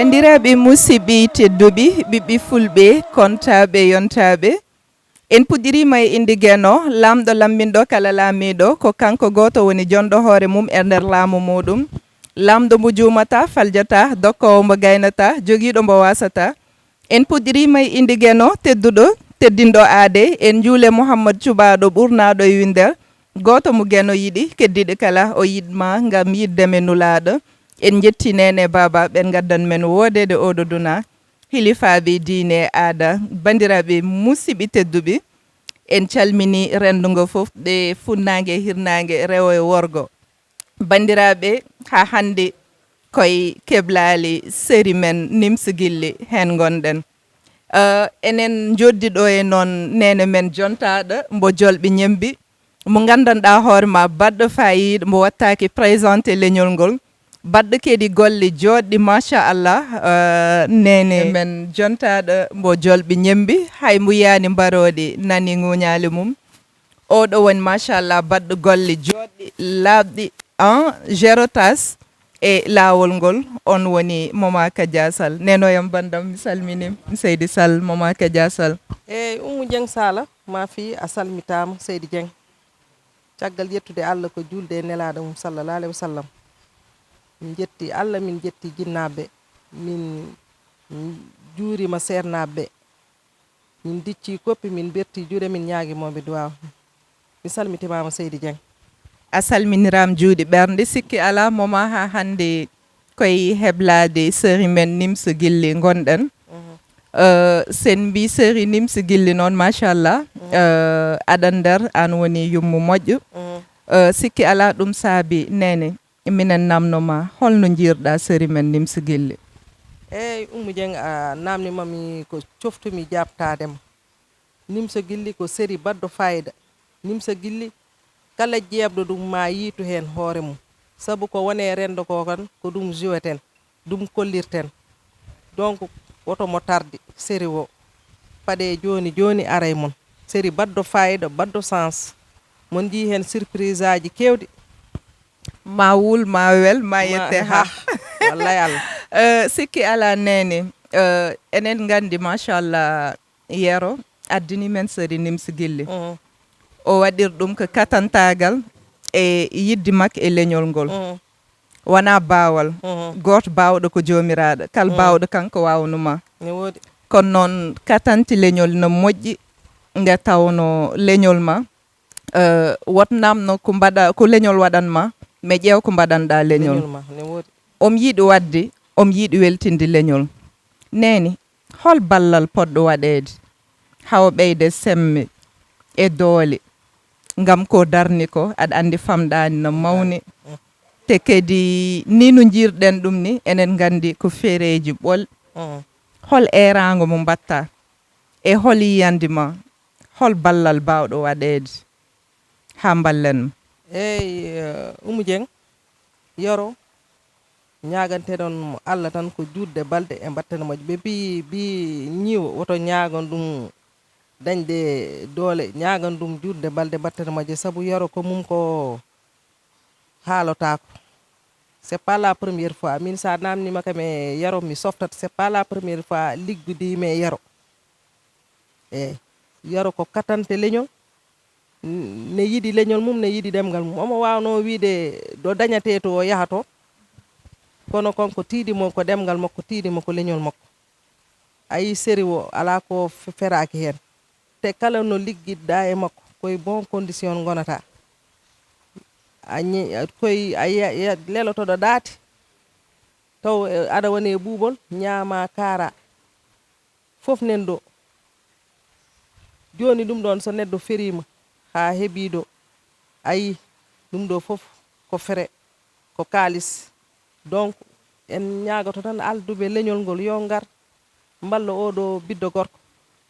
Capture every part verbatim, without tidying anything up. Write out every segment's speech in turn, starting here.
Banndiraaɓe musidɓe tedduɓe, ɓiɓɓe fulɓe, kontaaɓe, yontaaɓe, en puɗɗiriima e innde Geno, laamɗo lamminɗo kala laamiiɗo, ko kanko gooto woni jonɗo hoore mum e nder laamu muuɗum. Laamɗo mo juumataa, faljataa, dokkoowo mo gaynataa, jogiiɗo mo waasataa. En puɗɗiriima e innde Geno, tedduɗo, teddinɗo aade, en njuule Muhammad Cuɓaaɗo ɓurnaaɗo e winndere, gooto mo Geno yiɗi, keddiiɗo kala o yiɗ ma ngam yiɗde men Nulaaɗo. En njetti neene baaba, ɓen ngaddan men woodeede ooɗo duna. Hilifaaɓe diine e aada, banndiraaɓe musidɓe tedduɓe, en calmini renndo ngo fof, ɗe funnaange e hirnaange, rewo e worgo. Banndiraaɓe, haa hannde koye keblali seri men Nimsi Gilli heen ngonɗen. Eh, enen njoddi ɗo e noon neene men jontaaɗo mbo jolɓe ñembi, mo nganndanɗaa hoore ma baɗɗo faayiida, mbo wattaaki présenté leñol ngol, baɗɗo kadi golle jooɗɗi, machallah, eh, neene men jontaaɗo mbo jolɓe ñembi, hay mbo yiyaani mbarooɗi nani ŋuuñaali mum. Oɗo woni, machallah, baɗɗo golle jooɗɗi, laaɓɗi, en, zéro tache e laawol ngol. On woni Mama Kadia Sall. Nenoyam banndam, mi salmini, Seydi Sall, Mama Kadia Sall. Eeyi, Oumou Dieng Sala, ma fii a salmitaama, Seydi Dieng. Caggal yettude Allah ko juulde e nelaaɗo mum, sallallahu alayhi wa sallam. Min njetti Allah, min njetti jinnaaɓe, min njuurima seernaaɓe. Min dicci koppi, min berti juuɗe, min ñaagi mooɓe duwaaw. Mi salmitimaama, Seydi Dieng. A salminiraam juuɗe ɓernde, sikki alaa, Mama, haa hannde koye heblaade seri men Nimsi Gilli ngonɗen. Mhm. Eh, sen mbi seri Nimsi Gilli noon, machallah, mhm, eh, aɗa nder, aan woni yummu moƴƴo. Mhm. Eh, sikki alaa, ɗum saabi neene. Minen namno ma, holno njiirɗa seri men Nimsi Gilli? Eey, Oumou Dieng, a namni ma mi ko coftumi jaabtaade ma. Nimsi Gilli ko seri baɗɗo fayida. Nimsi Gilli, kala jeebɗo ɗum ma yiitu heen hoore mum. Sabu ko woni e renndo ko kan, ko ɗum joueten, ɗum kollirten. Donc, woto mo tardi, seri o. Paɗe jooni jooni aray mon. Seri baɗɗo fayida, baɗɗo sens. Mon njii heen surprise aji keewɗi. Ma wul, ma wel, ma yette ha. Wallay Allah. Eh, sikki alaa neene, eh, enen nganndi, machallah, Yero addini men seri Nimsi Gilli. Mhm. O waɗir ɗum ko katantaagal e yiɗde makko e leñol ngol. Mhm. Wonaa baawal. Mhm. Gooto baawɗo ko joomiraaɗo. Kal, mhm, baawɗo kanko waawnuma. Ne woodi. Kono noon, katanti leñol no moƴƴi, nde tawnoo leñol ma, eh, wot namno ko mbaɗa, ko leñol waɗan ma, mais ƴeew ko mbaɗanɗa leñol. Leñol ma, ne woodi. Omo yiɗi waɗde, omo yiɗi weltinde leñol. Neene, hol ballal poɗɗo waɗeede haa o ɓeyda semme e doole? Ngam ko darni ko, aɗa anndi famɗaani no mawni. Mm. Te kadi ni no njiirɗen ɗum ni, enen nganndi ko fereeji ɓol. Mm. Hol eeraango mo mbatta? E hol yiyannde ma? Hol ballal baawɗo waɗeede haa mballen ma? Eey, eh, Oumou Dieng, Yero, ñaaganteɗon mo Allah tan ko juutde balɗe e mbatten moƴƴe. Ɓe mbii, mbii ñiiwo, woto ñaagon ɗum dañde doole, ñaagon ɗum juutde balɗe mbatten moƴƴe. Sabu Yero ko mum ko haalotaako. C'est pas la première fois. Min, so a naamniima kam e Yero, mi softat. C'est pas la première fois liggodiimi e Yero. Eey, Yero ko katante leñol, n-, ne yiɗi leñol mum, ne yiɗi ɗemngal mum. Omo waawnoo wiyde ɗo dañatee to o yaha to, kono kon ko tiiɗi mo, ko ɗemngal makko tiiɗi mo, ko leñol makko. A yii seri o, alaa ko fe-, feraaki heen. Te kala no liggiɗɗaa e makko, ko e bon condition ngonata. A ñi-, a, koy a ya-, ya-, lelotoɗo ɗaati, taw, eh, aɗa woni e ɓuuɓol, ñaama, kaara. Fof nan ɗo. Jooni ɗum ɗoon, so neɗɗo feriima haa heɓii ɗo, a yii, ɗum ɗo fof ko fere, ko kaalis. Donc, en ñaagoto tan alduɓe leñol ngol, yo ngar, mballa oo ɗo ɓiɗɗo gorko.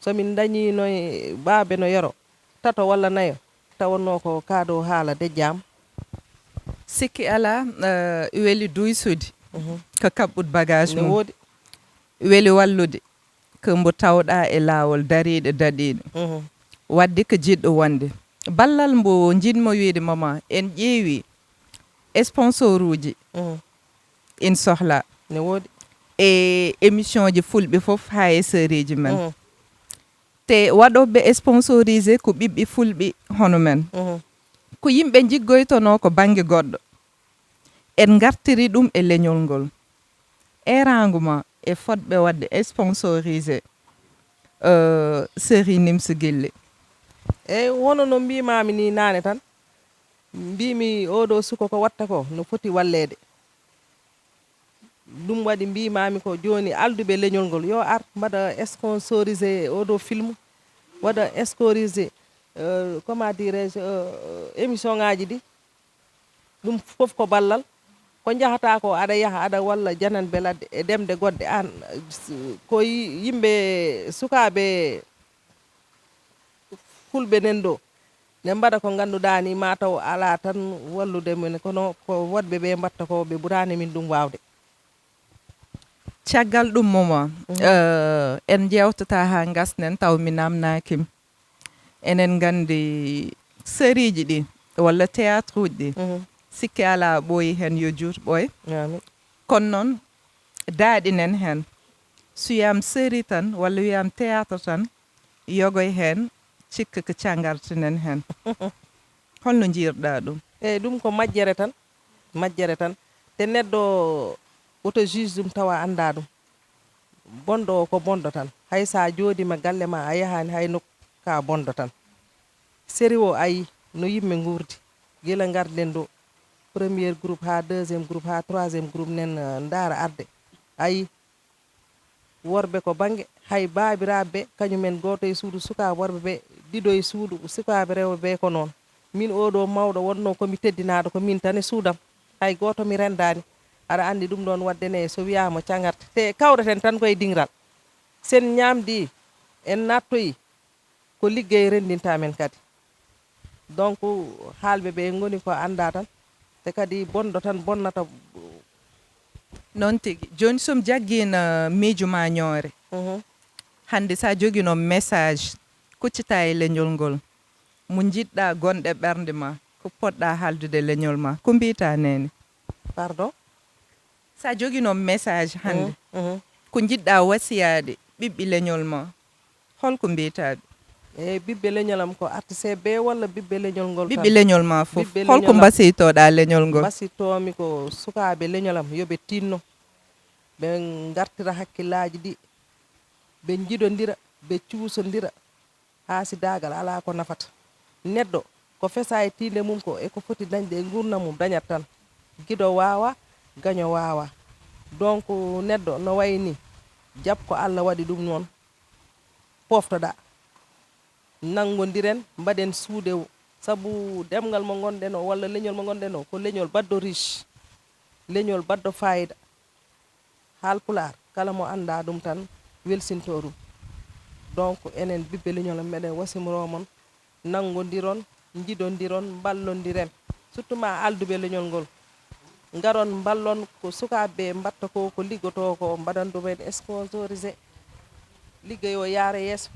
So min ndañiino e baabe no Yero, tato walla nayo, tawatnoo ko kaa ɗo haala dejjaama. Sikki alaa, eh, weli duysude, mhm, ko kaɓɓude bagage mum. Ne woodi. Weli wallude, ko mbo tawɗaa e laawol dariiɗo, daɗiiɗo. Mhm. Waɗde ko jiɗɗo wonde. Ballal mbo njiɗmi wiyde, Mama, en ƴeewi sponsor uji, mhm, ina sohlaa. Ne woodi. e émission ji fulɓe fof, haa e sérieji men. Mhm. Te waɗooɓe sponsorisé ko ɓiɓɓe fulɓe hono men. Mhm. Ko yimɓe njiggoytonoo ko bannge goɗɗo. En ngartiri ɗum e leñol ngol. Eeraango ma e fodɓe waɗde sponsorisé, euh, série Nimsi Gilli. Eyi, wono no mbiimaami ni naane tan, mbiimi oɗo suko ko watta ko no foti walleede. Ɗum waɗi mbiimaami ko jooni alduɓe leñol ngol yo ar mbaɗa sponsorisé oɗo film, waɗa sponsorisé, euh, comment dirais-je, euh, émission ngaji ɗi. Ɗum fof ko ballal. Ko njahata ko aɗa yaha aɗa walla jananɓe ladde e ɗemɗe goɗɗe. Aan ko yi-, yimɓe sukaaɓe fulɓe nen ɗo ne mbaɗa ko ngannduɗaa ni ma taw alaa tan wallude men, kono ko waɗɓe ɓe mbatta ko ɓe ɓuraani min ɗum waawde. Caggal ɗum, Momo, Mhm. euh, en njewtata haa ngasnen taw mi namnaakim. Enen nganndi sérieji ɗi walla théâtre uji ɗi, Mhm. sikke alaa ɓooyi heen yo juut ɓooy. Amin. Kono noon daaɗi nen heen. So wiyaama série tan walla wiyaama théâtre tan, yogoy heen cikka ko cangarte nen heen. Holno njiirɗaa ɗum? Eyi, ɗum ko majjere tan, majjere tan. Te neɗɗo woto juge ɗum tawa anndaa ɗum. Bonɗo o ko bonɗo tan. Hay so a jooɗiima galle ma, a yahaani hay nokku, ka bonɗo tan. Sérieux o ayi no yimɓe nguurdi. Gila ngarden ɗo, premier groupe haa deuxième groupe haa troisième groupe nen, eh, ndaara arde. Ayi, worɓe ko bannge, hay baabiraaɓe ɓe, kañum en gooto e suudu, sukaaɓe worɓe ɓe, ɗiɗo e suudu, sukaaɓe rewɓe ɓe ko noon. Min oɗo mawɗo wonnoo ko mi teddinaaɗo, ko min tan e suudam. Hay gooto mi renndaani. Aɗa anndi ɗum ɗoon waɗde ne, so wiyaama cangarte. Te kawreten tan koye diŋral. Sen ñaamdi, en naattoyi, ko liggey renndinta men kadi. Donc, haalɓe ɓe ngoni ko annda tan. Te kadi bonɗo tan bonnata. Noon tigi. Jooni, so mi jaggiino miijo ma ñoore. Mhm. Hannde, so a jogiino message kuccita e leñol ngol, mo njiɗɗa gonɗe ɓernde ma, ko poɗɗa haaldude leñol ma, ko mbiyta, neene? Pardon? So a jogiino message hannde, Mhm, mhm. ko njiɗɗa wasiyaade ɓiɓɓe leñol ma, holko mbiyta ɓe? E ɓiɓɓe leñol am ko artiste ɓe walla ɓiɓɓe leñol ngol tan? Ɓiɓɓe leñol ma fof. Ɓiɓɓe Holko leñol am. mbasiytoɗa leñol ngol? Mbasiytomi ko sukaaɓe leñol am yo ɓe tinno, ɓe ngartira hakkillaaji ɗi, ɓe njiɗondira, ɓe cuusondira, haasidaagal alaa ko nafata. Neɗɗo ko fesa e tiinde mum ko e ko foti dañde e nguurndam mum dañat tan. Giɗo waawa, gaño waawa. Donc neɗɗo no wayi ni, jab ko Allah waɗi ɗum noon, poftoɗa. Nanngondiren, mbaɗen suudewo. Sabu ɗemngal mo ngonɗen o walla leñol mo ngonɗen o ko leñol baɗɗo riche, leñol baɗɗo fayida. Haalpulaar, kala mo annda ɗum tan welsinto ɗum. Donc enen ɓiɓɓe leñol am, meɗen wasimroo mon, nanngondiron, njiɗondiron, mballondiren. Surtout ma alduɓe leñol ngol. Ngaron mballon ko sukaaɓe ɓe mbatta ko, ko liggotoo ko, mbaɗan ɗum en sponsorisé. Liggey o yaara yeeso.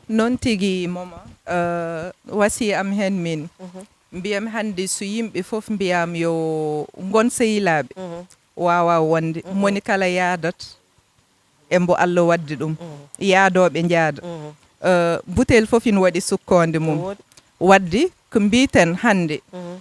Noon tigi, Mama, eh, wasiya am heen min. Mhm. Mbiyam hannde so yimɓe fof mbiyam yo ngon sehilaaɓe, Mhm. waawa wonde. Mhm. Moni kala yaadat e mbo Allah waddi ɗum. Mhm. Yaadooɓe njaada. Mhm. Eh, butel fof ina waɗi sukkoonde mum. Woodi. Wadde ko mbiyten hannde, Mhm.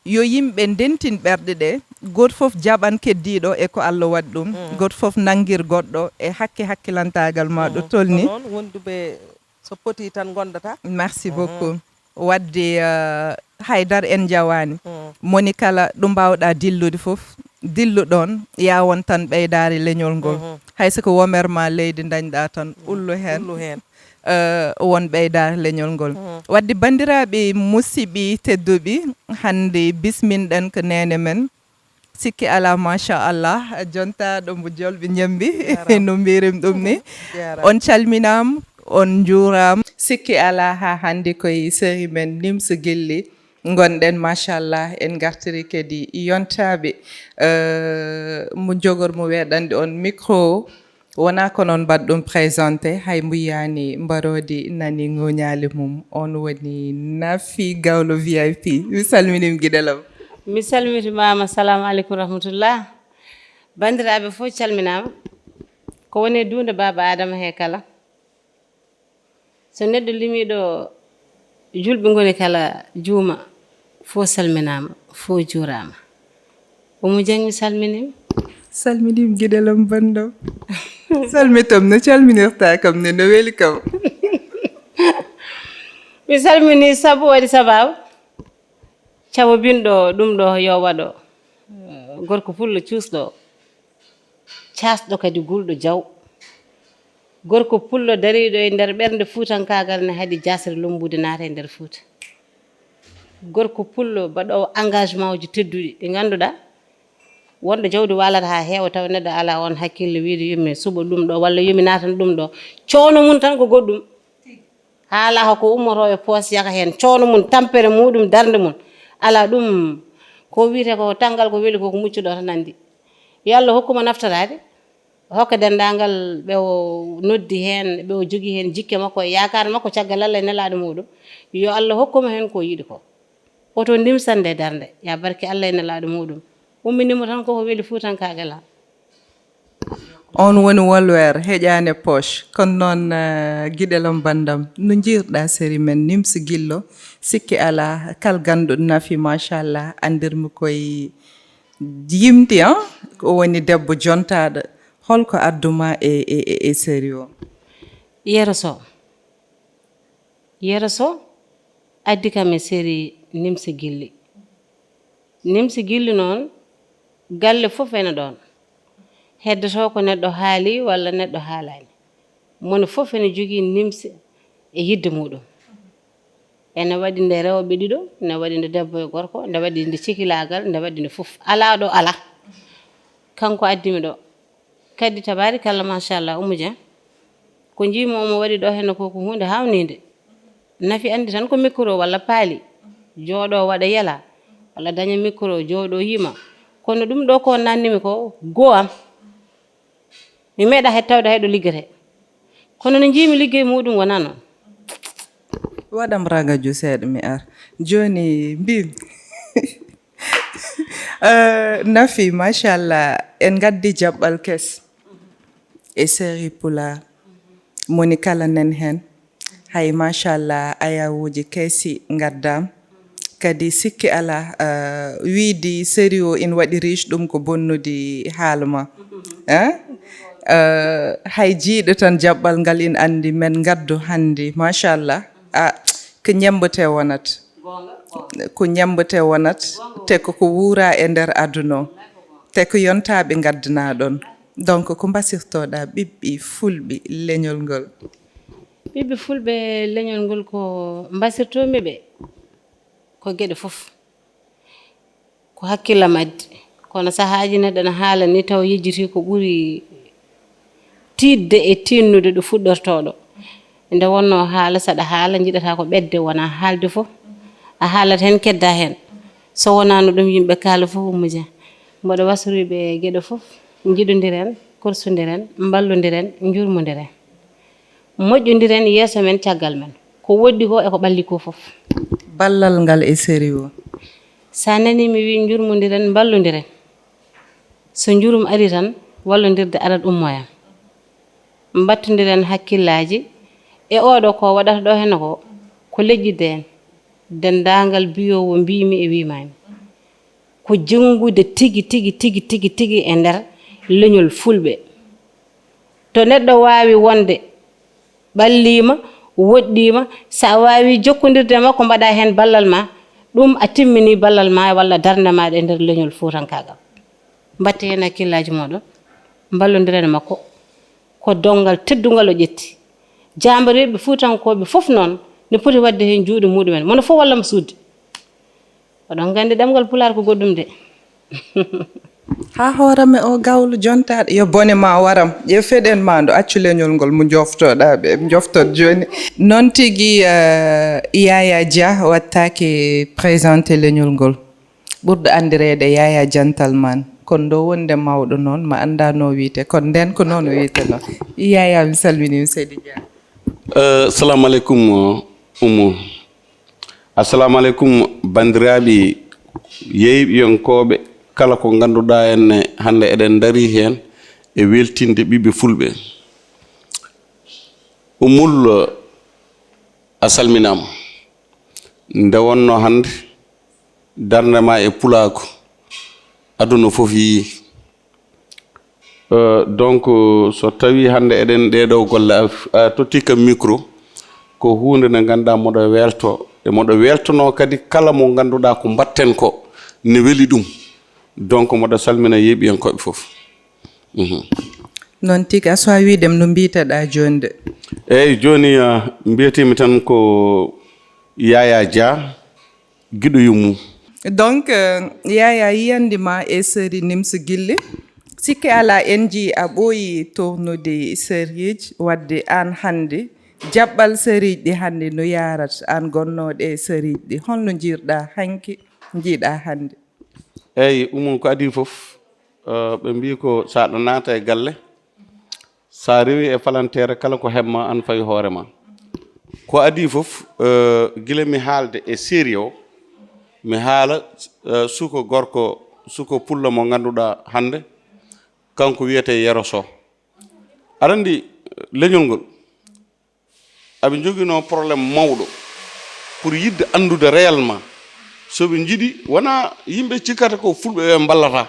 yo yimɓe ndentin ɓerɗe ɗe, gooto fof jaɓan keddiiɗo e ko Allah waɗi ɗum, Mm. gooto fof nanngir goɗɗo e hakke hakkilantaagal ma ɗo Mm. tolni. Ko noon, wonduɓe so poti tan ngondata. Merci Mhm. beaucoup. Wadde, eh, haydar en njawaani. Mm. Moni kala ɗo mbaawɗa dillude fof, dillu ɗoon, yawon tan ɓeydaare leñol ngol. Mhm. Hay so ko womer ma leydi ndañɗa tan, Mm. ullu heen. Ullu heen. Eh, won ɓeydaare leñol ngol. Mhm. Wadde banndiraaɓe musidɓe tedduɓe, hannde bisminɗen ko neene men. Sikki alaa, machallah, jonta ɗo mbo jolɓe njambi, Jaaraama. no mbirim ɗum ni. Jaaraama. On calminaama, on njuuraama. Sikki alaa, haa hannde koye série men Nimsi Gilli ngonɗen, machallah, en ngartiri kadi yontaaɓe, eh, mo jogor mo weeɗande on micro o. Wonaa ko noon mbaɗ ɗum présenté, hay mbo yiyaani mbaroodi nani ŋuñaali mum. On woni Nafi Gawlo V I P. Mi salminiima giɗel am. Mi salmitimaama, salamu aleykum rahmatullah. Banndiraaɓe fof calminaama. Ko woni e duunde Baaba Aadama he kala. So neɗɗo limiiɗo, julɓe ngoni kala juuma, fof salminaama, fof juuraama. Oumou Dieng, mi salminiima. Salminiima, giɗel am, banndam. Salmitam no calminirta kam ne, no weli kam. Mi salminii sabu waɗi sabaabu. Cawo binɗo ɗum ɗo yo waɗo. Eh, gorko pullo cuusɗo, caasɗo kadi gulɗo jaw. Gorko pullo dariiɗo e nder ɓernde fuutankaagal ne haɗi jaasre lommbude naata e nder Fuuta. Gorko pullo baɗoowo engagement uji tedduɗi ɗi ngannduɗaa wonɗo jawdi waalata haa heewa tawa neɗɗo alaa oon hakkille wiide yo mi suɓo ɗum ɗo walla yo mi naatan ɗum ɗo. Coono mum tan ko goɗɗum. Haala ko ummoto e poos yaka heen. Coono mum, tampere muɗum, darnde mum. Alaa ɗum, ko wiyetee ko tanngal ko weli ko, ko muccuɗo tan anndi. Yo Allah hokku mo naftoraade, hokka denndaangal ɓe o noddi heen, ɓe o jogii heen jikke makko e yaakaar makko caggal Allah e nelaaɗo muɗum. Yo Allah hokku mo heen ko yiɗi ko. Oto ndimsande darnde, ya barke Allah e nelaaɗo muɗum. Umminii mo tan ko ko weli fuutankaagal am. On woni wolweere, heƴaani e poche. Kono noon, eh, giɗel am, banndam, no njiirɗaa série men Nimsi Gillo? Sikke alaa, kal ganduɗo nafi, machallah, anndirmi koye yimti, ah, o woni debbo jontaaɗo. Holko adduma e, e, e, e série o? Yero Sow. Yero Sow addi kam e série Nimsi Gilli. Nimsi Gilli noon, galle fof ene ɗoon. Heddoto ko neɗɗo haali walla neɗɗo haalaani. Moni fof ene jogii nimsi e yidde muɗum. Ene waɗi nde rewɓe ɗiɗo, ene waɗi nde debbo e gorko, nde waɗi nde cikilaagal, nde waɗi nde fof. Alaa ɗo alaa. Kanko addi mi ɗo. Kadi, tabaarikalla, machallah, Oumou Dieng, ko njiimi omo waɗi ɗo henne ko, ko huunde haawninde. Nafi anndi tan ko micro walla paali. Jooɗo waɗa yela, walla daña micro, jooɗo yima. Kono ɗum ɗo ko nannimi ko goo am. Mi meeɗa hay tawde hay ɗo liggete. Kono no njiimi liggey muɗum wonaa noon. Waɗam ragajo seeɗa mi ar. Jooni mbimi. Eh, Nafi, machallah, en ngaddi jaɓɓal kes e série Pulaar. Moni kala nen heen. Hay machallah, ayawuuji keesi ngaddam. Kadi sikki alaa, eh, wiidi série o ina waɗi riche, ɗum ko bonnudi haala ma. Eh? Eh, hay jiiɗo tan jaɓɓal ngal ina anndi men ngaddu hannde, machallah. Ah, ko ñemmbete wonat. Ko ñemmbete wonat, te ko ko wuura e nder aduna o. Te ko yontaaɓe ngaddana ɗon. Donc, ko mbasirtoɗaa ɓiɓɓe fulɓe leñol ngol? Ɓiɓɓe fulɓe leñol ngol ko mbasirtoomi ɓe ko geɗe fof. Ko hakkillam addi. Kono sahaaji neɗɗo ne haala ni taw yejjiti ko ɓuri tiiɗde e tiiɗnude ɗo fuɗɗortoo ɗo. Nde wonnoo haala, saɗa haala, njiɗata ko ɓetde, wonaa haalde fof. A haalat heen, keddaa heen. So wonaano ɗum, yimɓe kaala fof ummuja. Mboɗo wasroyi ɓe geɗe fof, njiɗondiren, korsondiren, mballondiren, njurmondiren. Moƴƴondiren yeeso men, caggal men. Ko woɗɗi ko e ko ɓalli ko fof. Ballal ngal e série o. Sa nani mi wi njurmondiren, mballondiren. So njurum ari tan, wallondirde arat ummoya. Mbattondiren hakkillaaji e oɗo ko waɗata ɗo henne ko, ko leƴƴidde en. Denndaangal biyowo mbimi e wimami. Ko janngude tigi, tigi, tigi, tigi, tigi e nder leñol fulɓe. To neɗɗo waawi wonde ɓalliima, woɗɗiima, so a waawii jokkondirde e makko, mbaɗaa heen ballal maa, ɗum a timminii ballal maa walla darnde maa e nder leñol fuutankaagal. Mbaɗte heen hakkillaaji mooɗon, mballondiren e makko. Ko donngal teddungal o ƴetti. Jaambareeɓe fuutankooɓe fof noon ne poti waɗde heen juuɗe muɗumen. Mono fof walla mo suuɗde. Oɗon nganndi ɗemngal Pulaar ko goɗɗum de. Haa hoorame o gawlo jontaaɗo, yo bone ma waram. Ƴeew feɗen ma ndo, accu leñol ngol mo njoftoɗaa ɓe, njoftot jooni. Noon tigi, eh, Yaya Dia wattaake présenté leñol ngol. Ɓurɗo anndireede Yaya Gentleman. Kono ndo wonde mawɗo noon, ma annda no wiyte. Kono nden ko noon o wiyte noon. Yaya, mi salmini, mi seydi Dia. Eh, salamu aleykum, Oumou. Assalamu aleykum, banndiraaɓe yeeyɓiyankooɓe kala ko ngannduɗaa en ne hannde eɗen ndarii heen e weltinde ɓiɓɓe fulɓe. Ummul, a salminaama. Nde wonnoo hannde darnde ma e pulaagu, aduna fof yii. Euh, donc, so tawii hannde eɗen ɗeeɗoo golle, a, a totti kam micro, ko huunde nde ngannduɗaa moɗo welto, e moɗo weltonoo kadi kala mo ngannduɗaa ko mbaɗten ko ne weli ɗum. Donc, moɗo salmina yeeɓiyankooɓe fof. Mhm. Noon tigi, a suwaa wiide no mbiyteɗaa jooni de? Eeyi, jooni, ah, mbiyetiimi tan ko Yaya Dia, giɗo yummum. Donc, euh, Yaya, yiyannde ma e série Nimsi Gilli, sikke alaa en njii a ɓooyi tournude sérieji, wadde aan hannde, jaɓɓal sérieji ɗi hannde no yaarata, aan gonnooɗo e sérieji ɗi, holno njiirɗaa hanki, njiiɗaa hannde? Eeyi, Ummul, ko adii fof, eh, ɓe mbii ko so aɗa naata e galle, so a rewii e falanteere, kala ko heɓ ma, aan fawi hoore ma. Ko adii fof, eh, gila mi haalde e série o, mi haala, eh, suko gorko, suko pullo mo ngannduɗaa hannde, kanko wiyetee Yero Soh. Aɗa anndi, eh, leñol ngol, aɓe njoginoo problème mawɗo pour yiɗde anndude réellement. So ɓe njiɗi, wonaa yimɓe cikkata ko fulɓe ɓe mballata.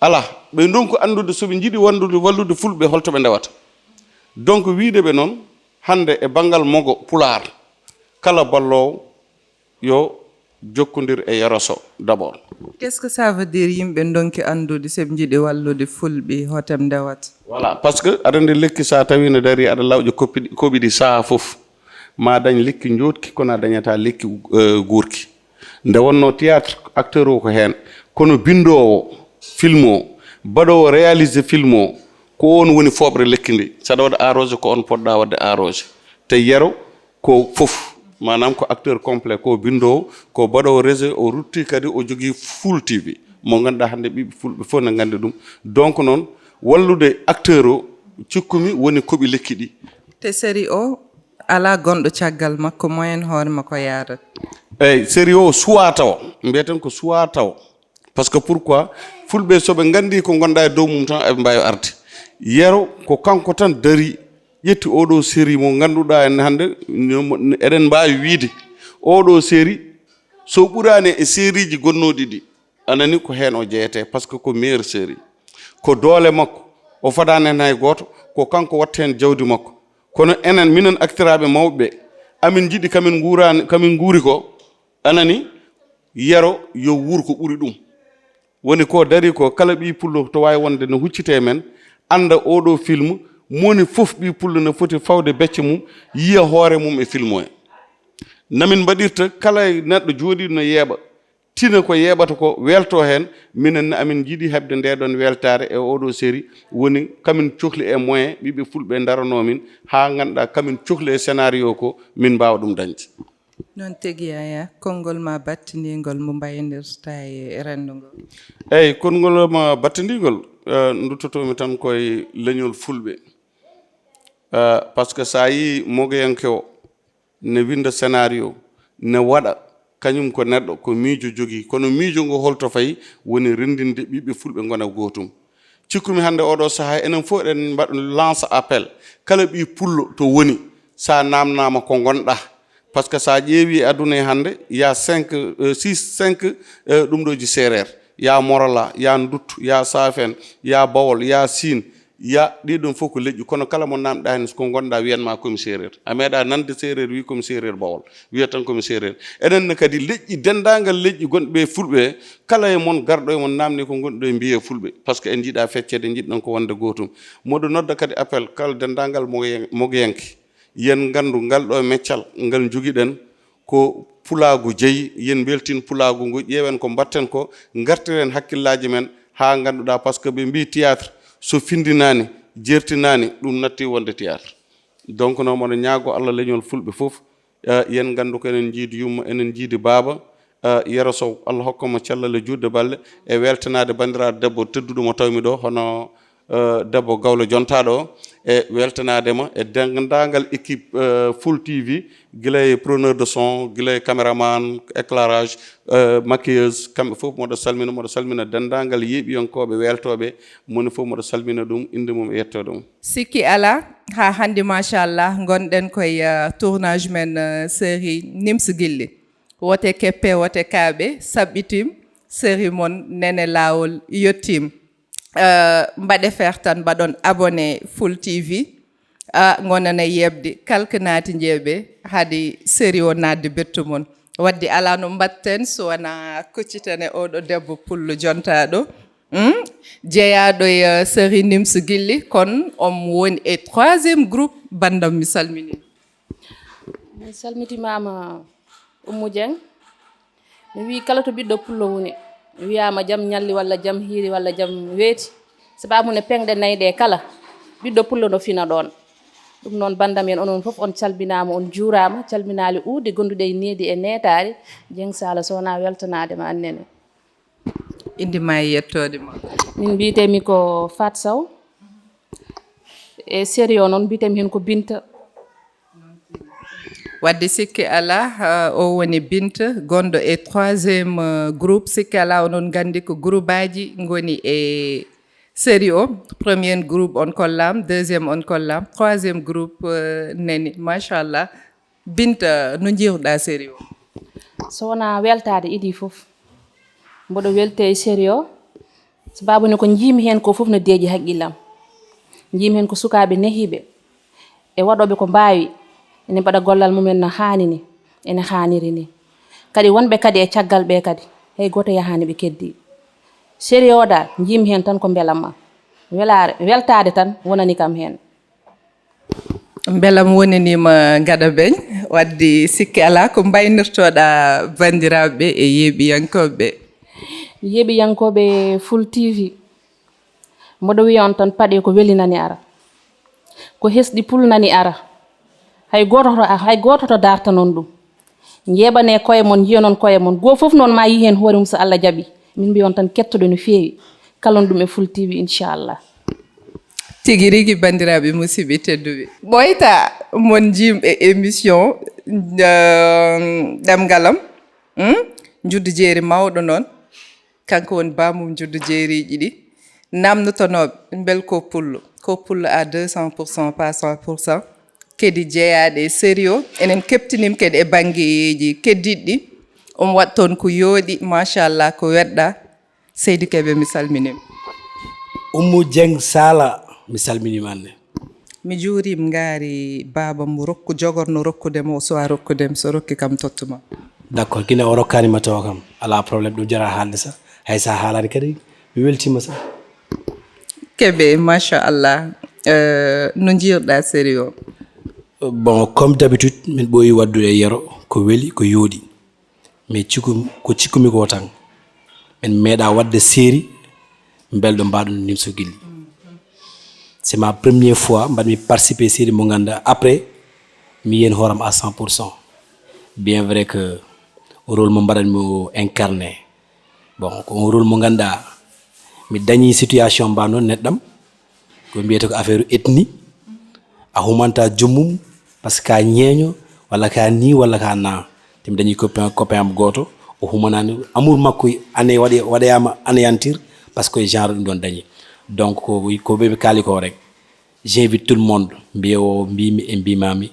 Alaa, ɓe ndonki anndude so ɓe njiɗi wanndude, wallude fulɓe, holto ɓe ndewata. Donc, wiyde ɓe noon, hannde e banngal mogo pulaar, kala balloowo yo jokkondir e Yero Soh d'abord. Qu'est-ce que ça veut dire, yimɓe ndonki anndude so ɓe njiɗi wallude fulɓe, hoto ɓe ndewata? Voilà, parce que aɗa anndi lekki, so a tawii no darii, aɗa lawƴa koɓi ɗi, koɓi ɗi sahaa fof, ma dañ lekki njootki, kono a dañataa lekki, eh, guurki. Nde wonnoo théâtre, acteur o ko heen, kono binndoowo film o, baɗoowo réalisé film o, ko oon woni fooɓre lekki ndi. So aɗa waɗa arrosé, ko oon poɗɗaa waɗde arrosé. Te Yero ko fof, maanaam ko acteur complet, ko binndoowo, ko baɗoowo régie, o rutti kadi o jogii Full T V mo ngannduɗaa hannde ɓiɓɓe fulɓe fof ne nganndi ɗum. Donc noon, wallude acteur o, cikkumi, woni koɓi lekki ɗi. Te série o alaa gonɗo caggal makko, mo heen hoore makko yaarata? Eeyi, série o suwaa tawa, mbiyeten ko suwaa tawa. Parce que pourquoi? Fulɓe, so ɓe nganndii ko ngonɗaa e dow mum tan, eɓe mbaawi arde. Yero ko kanko tan darii, ƴetti oo ɗoo série mo ngannduɗaa en hannde, no mo, eɗen mbaawi wiyde, oo ɗoo série, so ɓuraani e sérieji gonnooɗi ɗi, a nanii, ko heen o jeyetee, parce que ko meilleure série. Ko doole makko, o fadaani heen hay gooto, ko kanko watta heen jawdi makko. Kono enen, minen acteuraaɓe mawɓe ɓe, amin njiɗi, kamin nguuraani, kamin nguuri ko, a nanii, Yero yo wuur ko ɓuri ɗum. Woni ko darii ko, kala ɓii pullo to waawi wonde no huccitee men, annda oo ɗoo film, moni fof ɓii pullo no foti fawde becce mum, yiya hoore mum e film o he. Namin mbaɗirta kala neɗɗo jooɗiiɗo no yeeɓa, tina ko yeeɓata ko, weltoo heen. Minen ne, amin njiɗi heɓde ndee ɗoon weltaare e oo ɗoo série, woni kamin cohli e moyen, ɓiɓɓe fulɓe ndaranoo min, haa ngannduɗaa kamin cohli e scénario ko, min mbaawa ɗum dañde. Noon tigi, Yaya, konngol ma battindiingol mo mbaynirta e renndo ngo? Eeyi, konngol ma battindiingol, eh, nduttotoomi tan koye leñol fulɓe. Eh, parce que so a yii mogoyanke o ne winnda scénario, ne waɗa, kañum ko neɗɗo, ko miijo jogii. Kono miijo ngo holto fayi? Woni renndinde ɓiɓɓe fulɓe ngona gootum. Cikkumi hannde oo ɗoo sahaa, enen fof eɗen mbaɗa lance appel. Kala ɓii pullo to woni, so a naamnaama ko ngonɗaa. Parce que so a ƴeewii aduna e hannde, y a cinq, euh, six, cinq, euh, ɗum ɗo ji seereer. Y a Morola, y a Nduttu, y a Saafen, y a Bawol, y a Siin, y a, ɗii ɗoon fof ko leƴƴi. Kono kala mo naamnɗaa heen, so ko ngonɗaa, wiyan ma komi seereer. A meeɗaa nande seereer wii komi seereer Bawol. Wiya tan komi seereer. Enen ne kadi leƴƴi, denndaangal leƴƴi gonɗi ɓe fulɓe, kala e mon garɗo e mon naamnii ko ngonɗi ɗo e mbiyee fulɓe. Parce que en njiɗaa fecceede, njiɗɗon ko wonde gootum. Moɗo nodda kadi appel kala denndaangal mogoyen-, mogoyanke. Yen nganndu ngal ɗo meccal ngal njogiɗen ko pulaagu jeyi, yen mbeltin pulaagu ngu, ƴeewen ko mbaɗten ko, ngartiren hakkillaaji men haa ngannduɗaa, parce que ɓe mbii théâtre so findinaani, jertinaani, ɗum natti wonde théâtre. Donc noon, moɗo ñaago Allah leñol fulɓe fof, eh, yen nganndu ko enen njiidi yumma, enen njiidi baaba, eh, Yero Sow, Allah hokka mo cellal e juutde balle, e weltanaade banndiraaɗo debbo tedduɗo mo tawmi ɗo, hono Eh, debbo gawlo jontaaɗo o, e weltanaade mo e denndaangal équipe, eh, Full T V, gila e preneur de son, gila e caméraman, éclairage, eh, maquilleuse, kamɓe fof mboɗo salmina, mboɗo salmina denndaangal yeeɓiyankooɓe, weltooɓe, moni fof mboɗo salmina ɗum, innde mum e yettoode mum. Sikki alaa, haa hannde, machallah, ngonɗen koye, eh, tournage men, eh, série Nims Gilli. Wote keppe, wote kaaɓe, saɓɓitim, série mon Nene Laawol yettim. Eh, mbaɗe feere tan, mbaɗon abonné Full T V. Ah, ngonana yeɓde, kalka naati njeeɓe, haade série o naatde bettu mon. Wadde alaa no mbaɗten so wonaa kuccitane oɗo debbo pullo jontaaɗo. Hmm? Jeyaaɗo e, eh, série Nims Gilli, kono omo woni e troisième groupe, banndam mi salmini. Mi salmitimaama Oumou Dieng. Mi wii kala to ɓiɗɗo pullo woni, wiyaama jam ñalli walla jam hiiri walla jam weeti, sababu ne peŋɗe nayi ɗe kala, ɓiɗɗo pullo no fina ɗoon. Ɗum noon, banndam en, onon fof on calminaama, on njuuraama, calminaali uurdi gonduɗe e needi e neetaari. Dieng Sala, so wonaa weltanaade ma annene. Innde ma e yettoode ma. Min mbiyetee-mi ko Fat Sow. E série o noon, mbiyetee-mi heen ko Binta. Wadde sikki alaa, eh, o woni Binta, gonɗo e troisième, eh, groupe. Sikki alaa, onon nganndi ko groupaaji ngoni e série o. Premier groupe on kollaam, deuxième on kollaam, troisième groupe, eh, nani. Machallah. Binta, no njiiruɗaa série o? So wonaa weltaade idii fof. Mboɗo weltii e série o, sababu ne ko njiimi heen ko fof no deeƴi haqqillam. Njiimi heen ko sukaaɓe nehiiɓe e waɗooɓe ko mbaawi, ene mbaɗa gollal mumen no haani ni, ene haaniri ni. Kadi wonɓe kadi e caggal ɓe kadi, hay gooto yahaani ɓe keddii. Série o dal, njiimi heen tan ko mbelamma. Welaare, weltaade tan wonani kam heen. Mbelam wonaniima Gada Beñ, wadde sikki alaa ko mbaynirtoɗaa banndiraaɓe e yeeɓiyankooɓe. Yeeɓiyankooɓe Full T V, mboɗo wiya on tan paɗe ko weli nani ara, ko hesɗi pul nani ara, hay gooto to, hay gooto to dartanon ɗum. Njeeɓanee koye mon, njiyanon koye mon. Goo fof noon ma yii heen hoore mum so Allah jaɓi. Min mbiya on tan kettoɗo no feewi. Kalon ɗum e Full T V, inchallah. Tigi rigi, banndiraaɓe musidɓe tedduɓe. Ɓooyta mon njiim e émission, euh, ɗemngal am. Hmm? Njuddu jeeri mawɗo noon. Kanko woni baamum njuddu jeeriiji ɗi. Naamnotonooɓe, mbel ko pullo? Ko pullo à deux cents pour cent, pas cent pour cent. Kadi jeyaaɗe e série o, enen keɓtiniima kadi e banngeeji keddiiɗi ɗi. Omo waɗa toon ko yooɗi, machallah, ko weɗɗa. Seydi Kebe, mi salminiima. Oumou Dieng Sala, mi salminiima anne. Mi juuriima ngaari baaba mo rokku jogorno rokkude mo, o suwaa rokkude mo, so rokki kam tottuma. D'accord, gila o rokkaani ma tawa kam, alaa problème, ɗum jaraa haalde sa. Hay sa haalaani kadi, mi weltiima sa. Kebe, machallah. Euh, no njiiruɗaa série o? Bon, comme d'habitude, min ɓooyi waɗdude e yero, ko weli, ko yooɗi. Mais cikku, ko cikkumi ko tan, min meeɗaa waɗde série mbelɗo mbaɗo Nimso Gilli. C'est ma première fois mbaɗmi participer série mo ngannduɗaa. Après, mi yiyen hooram à cent pour cent. Bien vrai que rôle mo mbaɗatmi o incarné. Bon, ko on rôle mo ngannduɗaa, mi dañi situation mba noon neɗɗam. Ko mbiyata ko affaire ethnie. A humanta joomum, parce que ka ñeeño, walla ka ni, walla ka na. Te mi dañi copain, copain am gooto, o humanani. Amour makko ane waɗe-, waɗoyama anéantir, parce que genre ɗum ɗon dañi. Donc, ko, ko ɓe kaali ko rek. J'invite tout le monde, mbiye o, mbimi e mbimami.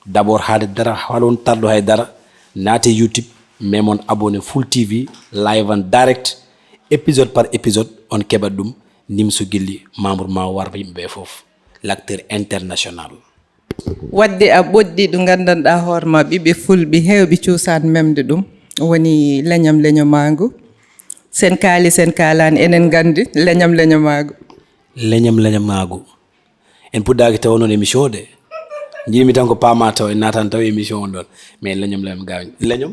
D'abord, haade dara, haɗon tarɗo hay dara, naate YouTube, mais mon abonné Full T V, live en direct, épisode par épisode, on keɓat ɗum, Nimso Gilli, membre ma warɓe yimɓe ɓe fof, l'acteur international. Wadde a ɓoɗɗi ɗo nganndanɗaa hoore ma, ɓiɓɓe fulɓe heewɓe cuusan memde ɗum, woni leñam leñamaagu. Sen kaali, sen kaalaani, enen nganndi leñam leñamaagu. Leñam leñamaagu. En puɗɗaaki tawa noon émission o de. Njiimi tan ko paama taw en naatan taw émission on ɗon. Mais leñam leñam gaañ. Leñam?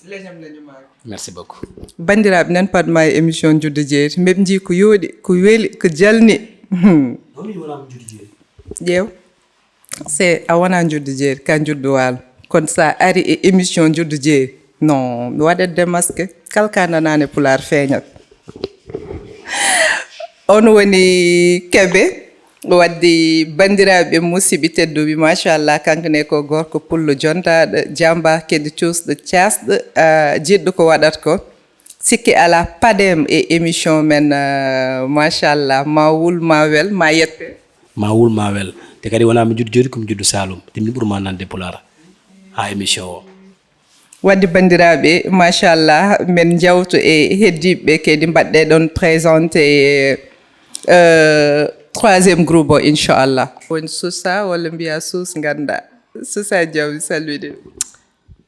Leñam leñamaagu. Merci beaucoup. Banndiraaɓe, nan paɗ ma e émission Njuddu Jeeri. Mbeɓ njii ko yooɗi, ko weli, ko jalni. Hmm. Noon mi wonaa ko Njuddu Jeeri. Ƴeew. Se a wonaa Njuddu Jeeri, ka Njuddu Waalo. Kono sa ari e émission Njuddu Jeeri, non, mi waɗat démasqué. Kala ka nanaani e Pulaar feeñat. On woni Kebe, waddi banndiraaɓe musidɓe tedduɓe, machallah, kanko ne ko gorko pullo jontaaɗo, jamba kadi cuusɗo, caasɗo, ah, jiɗɗo ko waɗata ko. Sikki alaa, paɗeem e émission men, ah, machallah, ma wul, ma wel, ma yette. Ma wul, ma wel. Te kadi wonaa mi juddu jooɗi, ko mi juddu Saalum. Te min ɓurma nande Pulaar haa émission o. Wadde banndiraaɓe, machallah, men njawto e heddiiɓe kadi, mbaɗɗe ɗon présenté, euh, troisième groupe o, inchallah. Woni Sousa, walla mbiya Suus, ngannda. Sousa Diaw, mi salmini.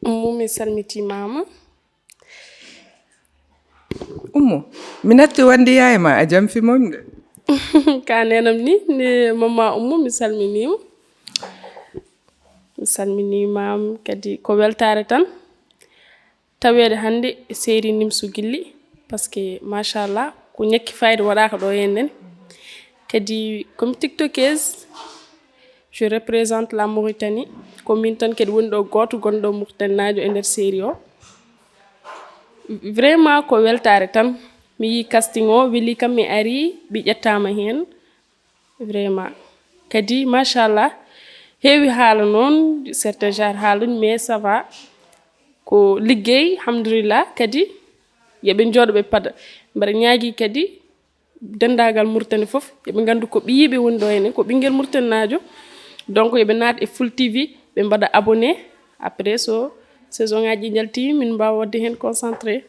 Ummu, mi salmitimaama. Ummu, mi natti wonde yaye ma, a jam fi mom de. Ka nenam ni, ni mama Ummu, mi salminiima. Mi salminiima kadi, ko weltaare tan taweede hannde e série Nimsu Gilli, parce que machallah ko ñakki fayde waɗaaka ɗo e nden. Kadi ko mi tiktokeuse, je représente la Mauritanie, ko min tan kadi woni ɗo gooto gonɗo Mauritanie naajo e nder série o. Vraiment ko weltaare tan, mi yi casting o weli kam, mi ari mi ƴettaama heen. Vraiment. Kadi, machallah, heewi haala noon, certains genre haalani, mais ça va. Ko liggey, alhamdulillah, kadi yoɓe njooɗo ɓe paɗa. Mbaɗa ñaagi kadi denndaangal Mauritanie fof, yoɓe nganndu ko ɓiyiiɓe woni ɗo henne, ko ɓinngel Mauritanie naajo. Donc, yoɓe naat e Full T V, ɓe mbaɗa abonné. Après, so saison ngaji njalti, min mbaawa waɗde heen concentré.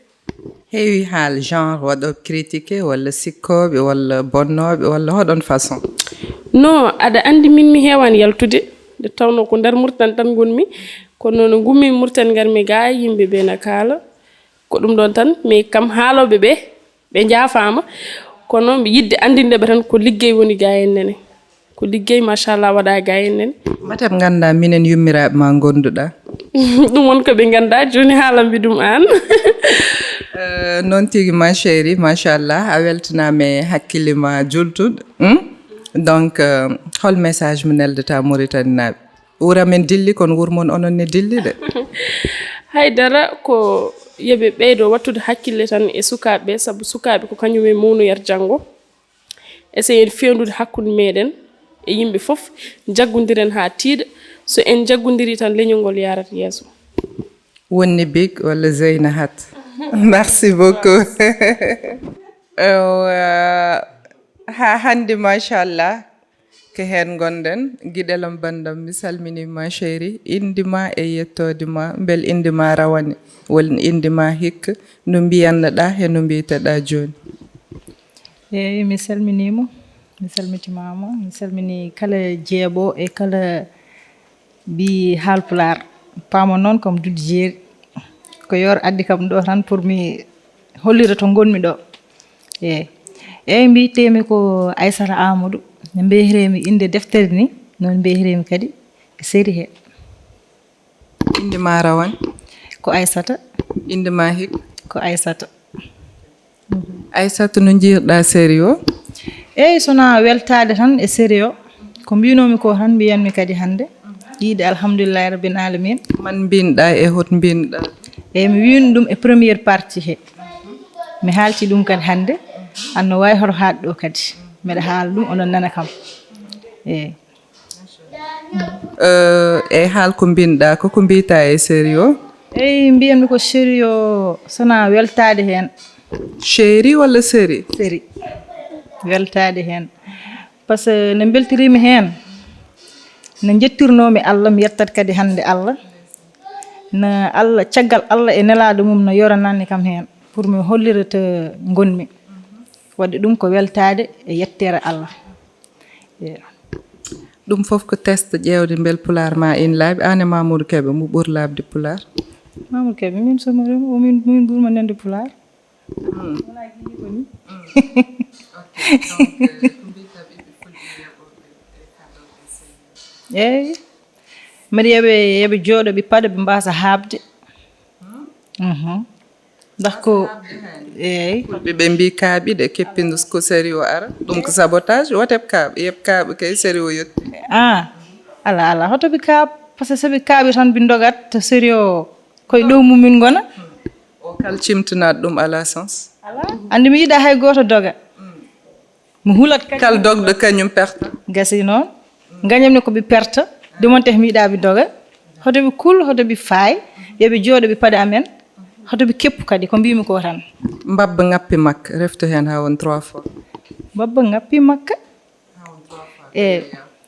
Heewi haal, genre waɗooɓe critiqué, walla sikkooɓe, walla bonnooɓe, walla hoɗon façon? Non, aɗa anndi min mi heewaani yaltude, nde tawnoo ko nder Mauritanie tan ngonmi, kono no ngummi Mauritanie ngarmi ga, yimɓe ɓe na kaala, ko ɗum ɗoon tan, mais kam haalooɓe ɓe, ɓe njaafaama, kono mi yiɗde anndinde ɓe tan ko liggey woni ga en nene. Ko liggey, machallah, waɗa ga en nen. Mate ɓe ngannda minen yummiraaɓe ma ngonduɗa? Ɗum won ko ɓe ngannda, jooni haalammi ɗum aan. Euh, noon tigi, ma chérie, machallah, a weltanaama e hakkille ma jultuɗo. Hmm? Donc, euh, hol message mo neldata Mauritanie naaɓe? Wura men dilli, kono wur mon onon ne dilli de. Haydara, ko yoɓe ɓeydo wattude hakkille tan e sukaaɓe ɓe, sabu sukaaɓe ko kañum en mawnoyat janngo. Essayen fewndude hakkunde meɗen e yimɓe fof, jaggondiren haa tiiɗa. So en jaggondirii tan, leñol ngol yaarat yeeso. Wonni Big walla Zeyna Hat. Merci beaucoup. Ewa, haa hannde, machallah, ko heen ngonɗen. Giɗelam banndam, mi salminiima, chéri. Innde ma e yettoode ma, mbel innde ma rawane, walla innde ma hikka, no mbiyannoɗaa e no mbiyteɗaa jooni? Eeyi, mi salminiima, mi salmitimaama, mi salmini kala jeeɓo e kala mbi Haalpulaar. Paama noon kam Duddu Jeeri. Ko yoor addi kam ɗo tan pour mi hollira to ngonmi ɗo. Eeyi. Eeyi, mbiyetee-mi ko Aissata Amadou. No mbiyetee-mi innde deftere ni, noon mbiyetee-mi kadi e série he. Innde ma rawane? Ko Aissata. Innde ma hikka? Ko Aissata. Aissata, no njiyirɗa série o? Eeyi, sona weltaade tan e série o. Ko mbinoomi ko tan mbiyanmi kadi hannde. Yiide alhamdulillahi rabbil alamin. Man mbinɗa e hot mbinɗa? Eeyi, mi wiyno ɗum e première partie he. Mi haalti ɗum kadi hannde. Anno waawi hoto haaɗ ɗo kadi. Mbeɗa haala ɗum, onon nana kam. Eeyi. Eh, e haal ko mbinɗa ko, ko mbiyta e série o? Eyi, mbiyanmi ko série o sona weltaade heen. Chéri walla série? Série. Weltaade heen. Par ce que no mbeltiriimi heen, no njettirnoomi Allah, mi yettat kadi hannde Allah. No Allah, caggal Allah e nelaaɗo mum no yoranani kam heen, pour mi hollira to ngonmi. Waɗde ɗum ko weltaade e yettere Allah. Eeyi. Ɗum fof ko test ƴeewde mbel pulaar ma ina laaɓi. Aan e Mamoudou Kébé, mo ɓuri laaɓde pulaar? Mamoudou Kébé, min somo remo, o min, min ɓurma nande pulaar. Hmm. Wonaa gilli ko ni. Hmm. Ok, donc, euh, ko mbiyta ɓiɓɓe fulɓe yeeɓooɓe e kaɗooɓe série? Eeyi. Mbeɗa yeeɓe, yeeɓe jooɗo, ɓe paɗa, ɓe mbaasa haaɓde. Hmm? Mhm. Ndax ko, eeyi. Fulɓe ɓe mbi kaaɓi de, keppino ko série o ara. Ɗum ko sabotage, wate ɓe kaaɓa, yeɓe kaaɓa kay série o yetti. Ah, ala, ala, hoto ɓe kaaɓ, par ce que so ɓe kaaɓi tan ɓe ndogat to série o, koye ɗo mumin ngona. O kal cimtinaat ɗum ala sens. Ala, anndi mi yiɗa hay gooto doga. Mm. Mi hulat kadi. Kal dogɗo kañum perta. Gasi noon. Gañam ne ko ɓe perta. Dumonte mi yiɗa ɓe doga. Hoto ɓe kul, hoto ɓe faay. Yo ɓe jooɗo ɓe paɗa amen. Hoto ɓe keppu kadi, ko mbimi ko tan. Mbabba ngappi makka, reftu heen haa won trois fois. Mbabba ngappi makka. E,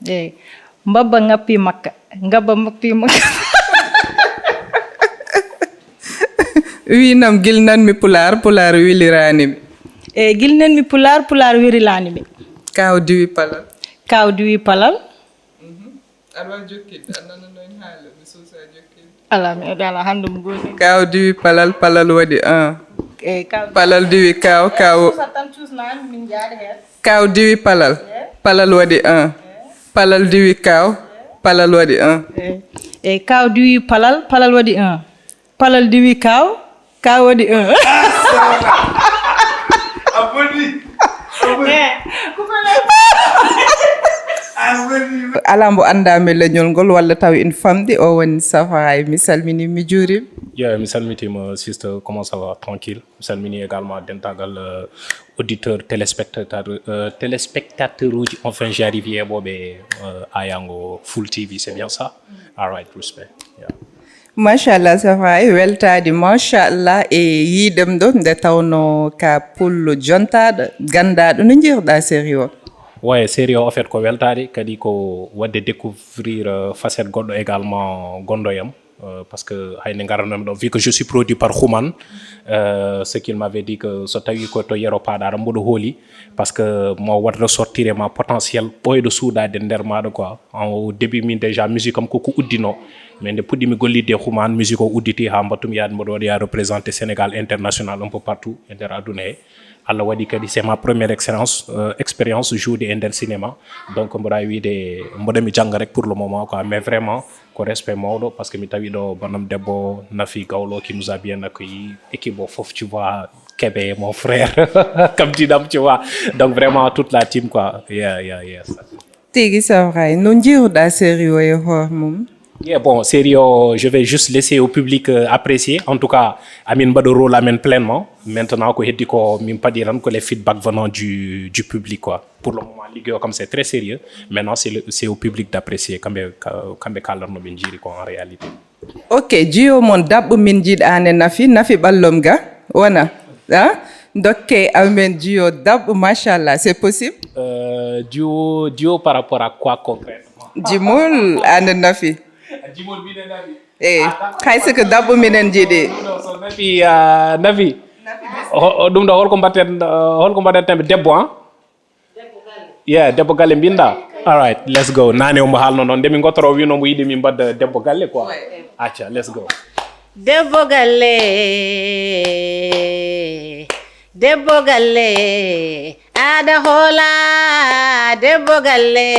e. Mbabba ngappi makka. Ngabba ngappi makka. Wi nam gil nanmi pulaar, pulaar weliraani mi. E, gil nanmi pulaar, pulaar weliraani mi. Kaaw diwi palal. Kaaw diwi palal. Aɗa waawi jokkitde, a nananoy haala, mi suusa jokkitde. Alaa, mi eɗi alaa, hannde mo gooni. Kaaw diwi palal, palal waɗi un. E, kaaw palal diwi kaaw, kaaw. Suusa tan cuusnaan, min njaada heen. Kaaw diwi palal, palal waɗi un. Palal diwi kaaw, palal waɗi un. E, e, kaaw diwi palal, palal waɗi un. Palal diwi kaaw, kaaw waɗi un. A boni. A boni. Eh, ko boni. A boni. Alaa mbo anndaa mi leñol ngol walla taw ina famɗi, o woni Safaraay. Mi salminii, mi juuriima. Yo, mi salmitiima, sister, comment ça va? Tranquille. Mi salminii également dentagal, euh, auditeur, téléspectateur, euh, téléspectateur uji, enfin, j'arrive, yeeɓooɓe, euh, aayaango Full T V, c'est bien ça? All right, respect. Yeah. Machallah, Safaraay, weltaade, machallah, e yiidem ɗo, nde tawno ka pullo jontaaɗo, ganndaaɗo. No njiiruɗaa série o? Ouais, série o, en fait, ko weltaade, kadi ko waɗde découvrir, euh, facette goɗɗo également gonɗo yam. Euh, parce que hay nde ngarannomi ɗo, vu que je suis produit par Human, euh, ce qu'il m'avait dit que so tawi ko to Yero paaɗa, aɗa mboɗo hooli, parce que mo waɗ ressortir e ma potentiel ɓooyɗo suuɗaade nder maaɗa quoi. En, au début, min déjà musique am koko uddino, mais nde puɗɗimi gollidde e Human, musique o udditi haa mbaɗtumi yaade mboɗo waɗa yaha représenté Sénégal international un peu partout e nder aduna he. Allah waɗi kadi c'est ma première expérience, euh, expérience joude e nder cinéma. Donc mboɗa wiide mboɗo mi jannga rek pour le moment quoi, mais vraiment ko respect mawɗo, parce que mi tawi ɗo banam debbo Nafi Gawlo qui nous a bien accueilli, équipe o fof, tu vois, Kébé, mon frère, kam dinam, tu vois. Donc vraiment toute la team quoi. Yeah, yeah, yes. Tigi, Safaraay, no njiiruɗaa série o e hoore mum? Yeah, bon, série o, je vais juste laisser au public, euh, apprécier. En tout cas, amin mbaɗa rôle amen pleinement. Maintenant, ko heddi ko min paɗi tan ko les feedbacks venant du, du public quoi. Pour le moment, ligge o kam c'est très sérieux. Maintenant, c'est le, c'est au public d'apprécier. Kamɓe, ka-, kamɓe kaaldatno ɓe njiiri ko en réalité. Ok, jiyo mon daɓɓo min njiɗaane Nafi, Nafi ɓallom ga, wona? Ah? Dokke amen jiyo daɓɓo, machallah, c'est possible? Euh, duo, duo par rapport à quoi concrètement? Jimol, ande Nafi. Jimol minen Nafi. Eh, hay so ko daɓɓo minen njiɗi. Non, so Nafi, ah, Nafi. Ho-, ho-, ɗum ɗo holko mbaɗten, ah, holko mbaɗeten debbo, ah? Yeah, debbo galle mbinda. All right, let's go. Nane omo haalno noon. Nde min ngottoro o wino mo yiɗi min mbadda debbo galle quoi. Acca, let's go. Debbo galle, debbo galle, aɗa hoola, debbo galle,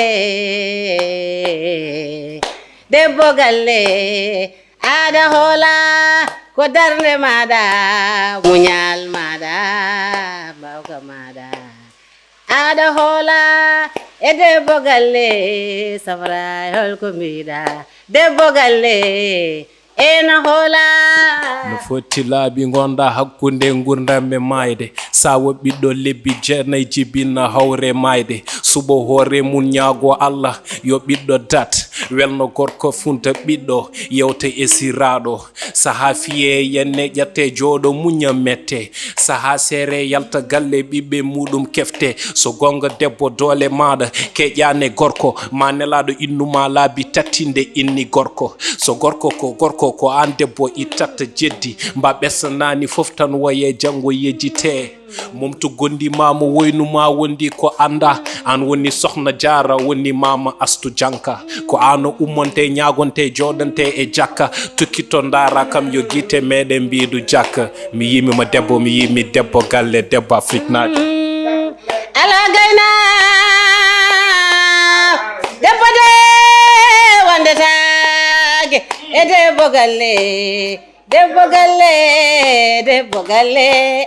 debbo galle, aɗa hoola, ko darnde maɗa, muñal maɗa, mbawka maɗa. Aɗa hoola e debbo galle, Safaraay, holko mbiɗa? Debbo galle ena hoola. No foti laabi ngonda hakkunde ngurdam e maayde. Sawo ɓiɗɗo lebbi jeenayi jibina hawre maayde. Suɓo hoore mum ñaago Allah yo ɓiɗɗo dat. Welno gorko funta ɓiɗɗo yewta e siraaɗo. Saha fiye yenne ƴette jooɗo muña mette. Saha seere yalta galle ɓiɓɓe muɗum kefte. So gonga debbo doole maɗa keƴane gorko. Ma nelaɗo innuma laabi tati nde inni gorko. So gorko ko gorko ko an debbo ittatta jeddi. Mba ɓesnani fof tan woye janngo yejjite. Momtu gondi ma mo woynu ma wondi ko anda. An woni sohna jaara woni mama astu janka. Ko an o ummonte ñaagonte jooɗante e jakka. Tukkito ndaara kam yo gite meɗen mbidu jakka. Mi yimi ma debbo mi yimi debbo galle debbo Afrique naati. Ala gayna debbo de wondetaake e debbo galle. Debbo galle, debbo galle,